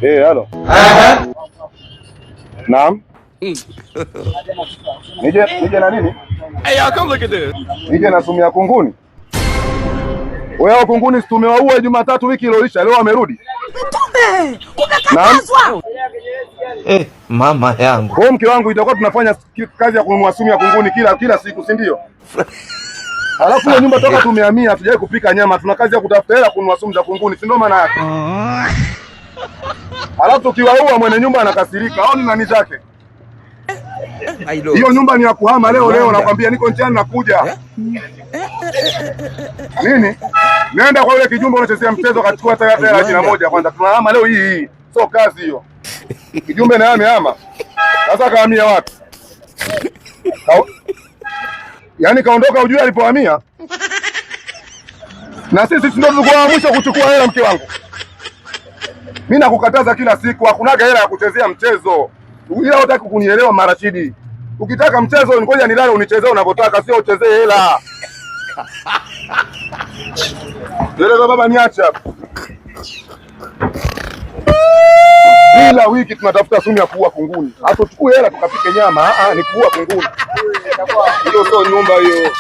Eh, halo. Naam. Nije na nini? Hey, y'all, come look at this. Nije na sumu ya kunguni. Wewe kunguni si tumewaua Jumatatu wiki iliyoisha, leo wamerudi. Mtume, Naam. umekatazwa. Eh, mama yangu. Kwa hiyo mke wangu itakuwa tunafanya kazi ya kununua sumu ya kunguni kila siku, si ndio? Alafu hiyo nyumba toka tumehamia hatujawahi kupika nyama, tuna kazi ya kutafuta hela kununua sumu za kunguni, si ndio maana yake? Alafu tukiwaua mwenye nyumba anakasirika, au ni nani zake? Hiyo nyumba ni ya kuhama leo leo, nakwambia niko njiani nakuja. Nini? Nenda kwa yule kijumbe unachezea mchezo akachukua hata hela laki moja kwanza. Tunahama leo hii hii. Sio kazi hiyo. Kijumbe naye amehama. Sasa kahamia wapi? Yaani kaondoka ujue alipohamia. Na sisi ndio tulikuwa mwisho kuchukua hela mke wangu. Mimi nakukataza kila siku, hakunaga hela ya kuchezea mchezo. Ila hutaki kunielewa Marashidi. Ukitaka mchezo ngoja nilale unichezee unavyotaka, sio uchezee hela. Dereva baba niache hapa. Kila wiki tunatafuta sumu ya kuua kunguni. Hatuchukui hela tukapike nyama, ah, ni kuua kunguni. Hiyo sio nyumba hiyo.